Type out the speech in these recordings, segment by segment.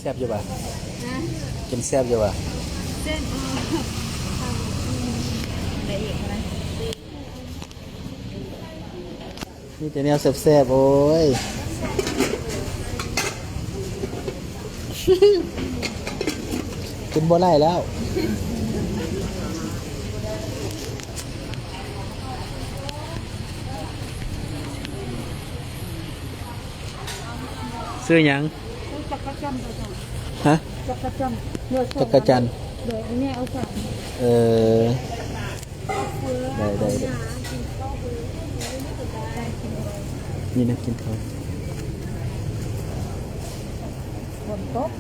ແຊບຢູ່ບໍ່? ຮະ? ກິນແຊບຢູ່ບໍ່? ແຊບ ໄດ້ອີກນະ. ມີແຕ່ແນວແຊບໆ ໂອ້ຍ ກິນບໍ່ໄດ້ແລ້ວ. ຊື່ຫຍັງ? ຈັກກະຈັນ ຮະ? ຈັກກະຈັນ ຈັກກະຈັນ ໂດຍ ອັນນີ້ເອົາສາມ ເອີ ໄດ້ ໄດ້ ໄດ້ ນີ້ນະ ກິນເຂົ້າ ຝົນຕົກ.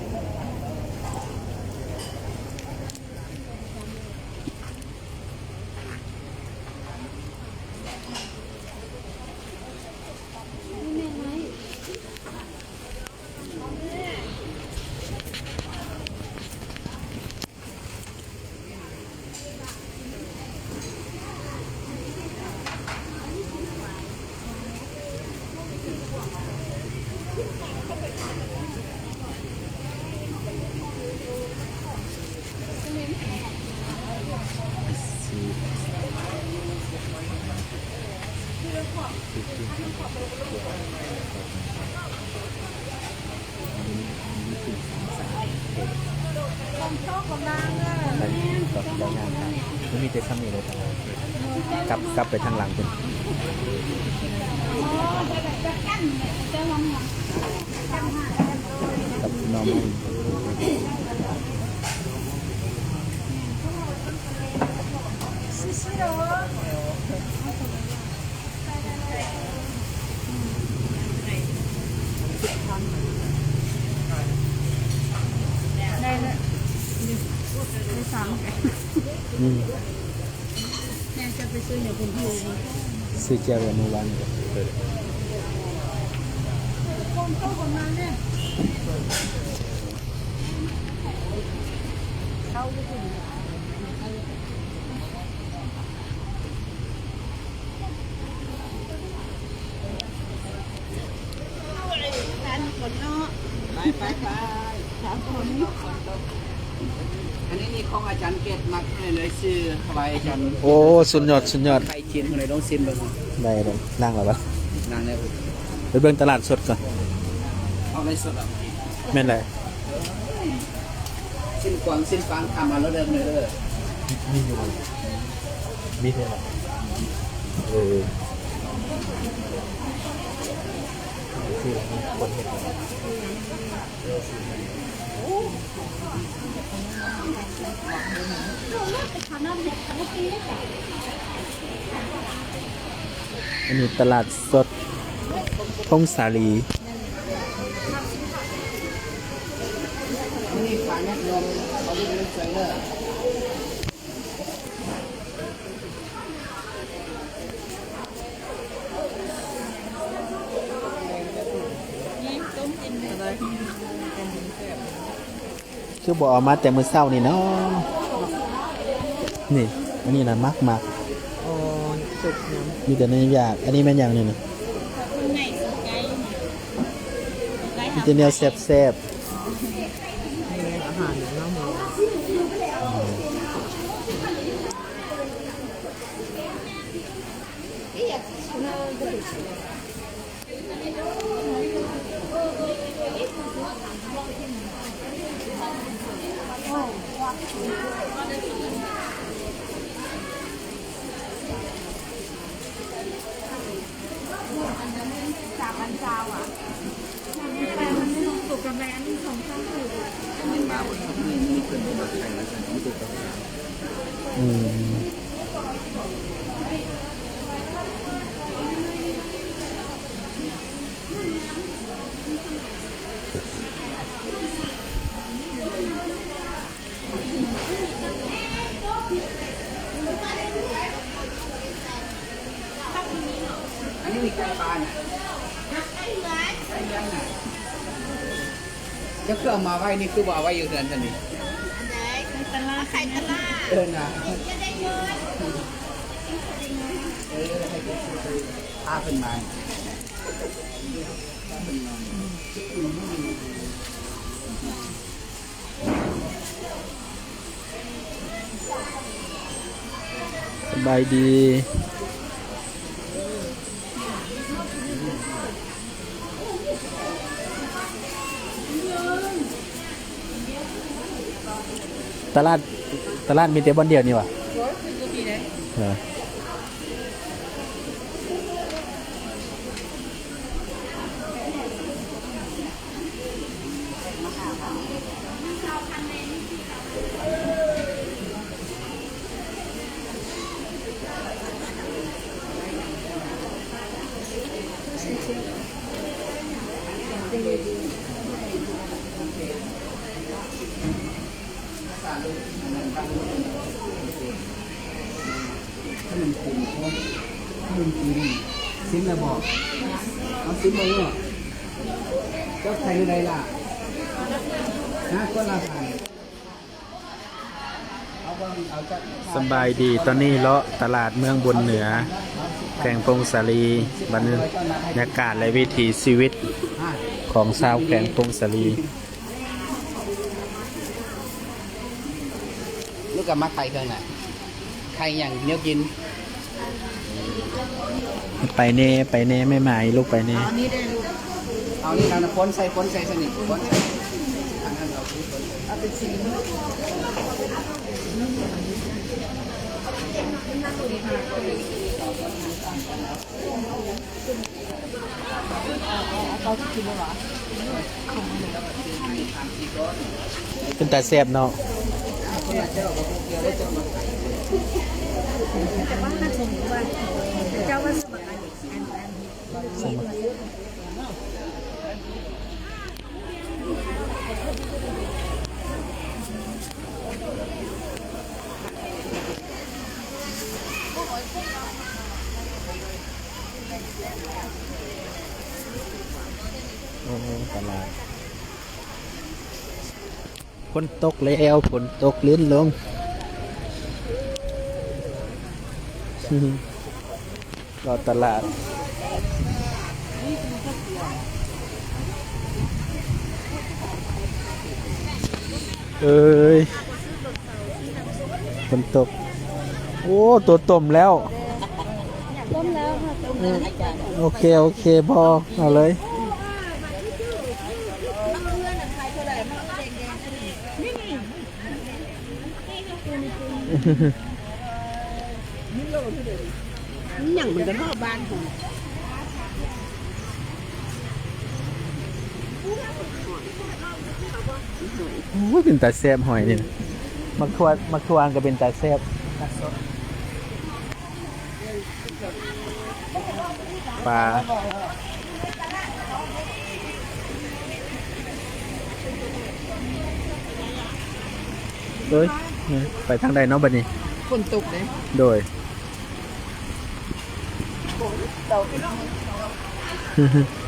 ມັນມີແຕ່ຊ່ຳນີ້ເລີຍ ກັບ ກັບໄປທາງຫຼັງພຸ້ນ ກັບໜໍ່ໄມ້. ໄດ້ແລ້ວ ໄດ້ສາມ ອືມ ແມ່ນຈະໄປຊື້ຫຍັງເພິ່ນ ຊື້ແຈ່ວເມື່ອວານນີ້ ເຂົ້າຢູ່ພຸ້ນ. ໄປ ໄປ ໄປ ສາມຄົນ. ອັນນີ້ນີ້ຂອງອາຈານເກດ ມັກໃຫ້ເລີຍ ຊື້ຖວາຍອາຈານ. ໂອ້ ສຸດຍອດ ສຸດຍອດ ໄຂ່ຈຽນ ຜູ້ໃດລອງຊິມເບິ່ງ. ໄດ້ເລີຍ ນັ່ງແລ້ວບໍ່? ນັ່ງແລ້ວ ໄປເບິ່ງຕະຫຼາດສົດກ່ອນ. ເອົາໄລສົດ ແມ່ນແຫຼະ. ຊີ້ນກວາງ ຊີ້ນຟາງ ຖາມມາແລ້ວເດີ ເດີ. ມີຢູ່ບໍ່? ມີເທົ່ານັ້ນ. ເອີ ຊື່ຄົນເຮັດ. ອັນນີ້ຕະຫຼາດສົດພົງສາລີ. ຄືບໍ່ເອົາມາແຕ່ມື້ເຊົ້ານີ້ເນາະ? ນີ້ ອັນນີ້ລະມັກໆ. ອໍ ສຸກນະ ມີແຕ່ແນວຢາກ. ອັນນີ້ແມ່ນຫຍັງນີ້ນະ? ມີແຕ່ແນວແຊບໆ. ອາຫານນຳ. ອືມ. ອັນນີ້ມີໄກ່ປ່ານະ ໄກ່ເຮືອນ ໄກ່ເຮືອນນະ. ເຈົ້າຄືເອົາມາໄວ້ນີ້ ຄືບໍ່ເອົາໄວ້ຢູ່ເຮືອນຊັ້ນນີ້? ອັນໃດ? ໄຂ່ຕະຫຼາດ ໄຂ່ຕະຫຼາດ. ເອີນະ ເອີ ໃຫ້ເພິ່ນມາ ພາເພິ່ນມາ. ບາຍດີ. ຕະຫຼາດ ຕະຫຼາດມີແຕ່ບ່ອນດຽວນີ້ຫວາ? ໂອ້ຍ ຄືບໍ່ມີເດ້. ເອີ. ຂະໜົມຈີນ ຂະໜົມຈີນ ຊິມແລ້ວບໍ່? ເອົາ ຊິມເບິ່ງເນາະ. ເຈົ້າໃສ່ຢູ່ໃດລະ? ຮະ? ຄົນລະພັນ. ສະບາຍດີ, ຕອນນີ້ເລາະຕະຫຼາດເມືອງບົນເໜືອ ແຂວງຜົ້ງສາລີ, ບັນຍາກາດ ແລະ ວິຖີຊີວິດຂອງຊາວແຂວງຜົ້ງສາລີ. ລູກກໍມັກຂາຍເຄື່ອງນະ ຂາຍຫຍັງແນວກິນ? ໄປແດ່ ໄປແດ່ ແມ່ໝາຍ ລູກໄປແດ່. ເອົານີ້ແດ່ລູກ ເອົານີ້ນະ ປົນໃສ່ ປົນໃສ່ຊະນີ້ ປົນໃສ່ ອັນນັ້ນເອົາ ເອົາເປັນສີ່. ເປັນຕາແຊບເນາະ. ໂອ້ ຕະຫຼາດ ຝົນຕົກແລ້ວ ຝົນຕົກລື່ນລົງ. ເລາະຕະຫຼາດ ເອີຍ ຝົນຕົກ. ໂອ້ ຕົວຕົມແລ້ວ ຕົມແລ້ວ ອືມ ໂອເຄ ໂອເຄ ພໍ ເອົາເລີຍ. ອີ່ຫຍັງມັນກະເທາະບ້ານພຸ້ນ. ໂອ້ຍ ເປັນຕາແຊບຫອຍນີ້. ໝາກຖົ່ວ ໝາກຖົ່ວຫັ້ນກະເປັນຕາແຊບ. ປາ ເອີຍ ໄປທາງໃດເນາະບັດນີ້? ຝົນຕົກເດ້. ໂດຍ. ຝົນຕົກ.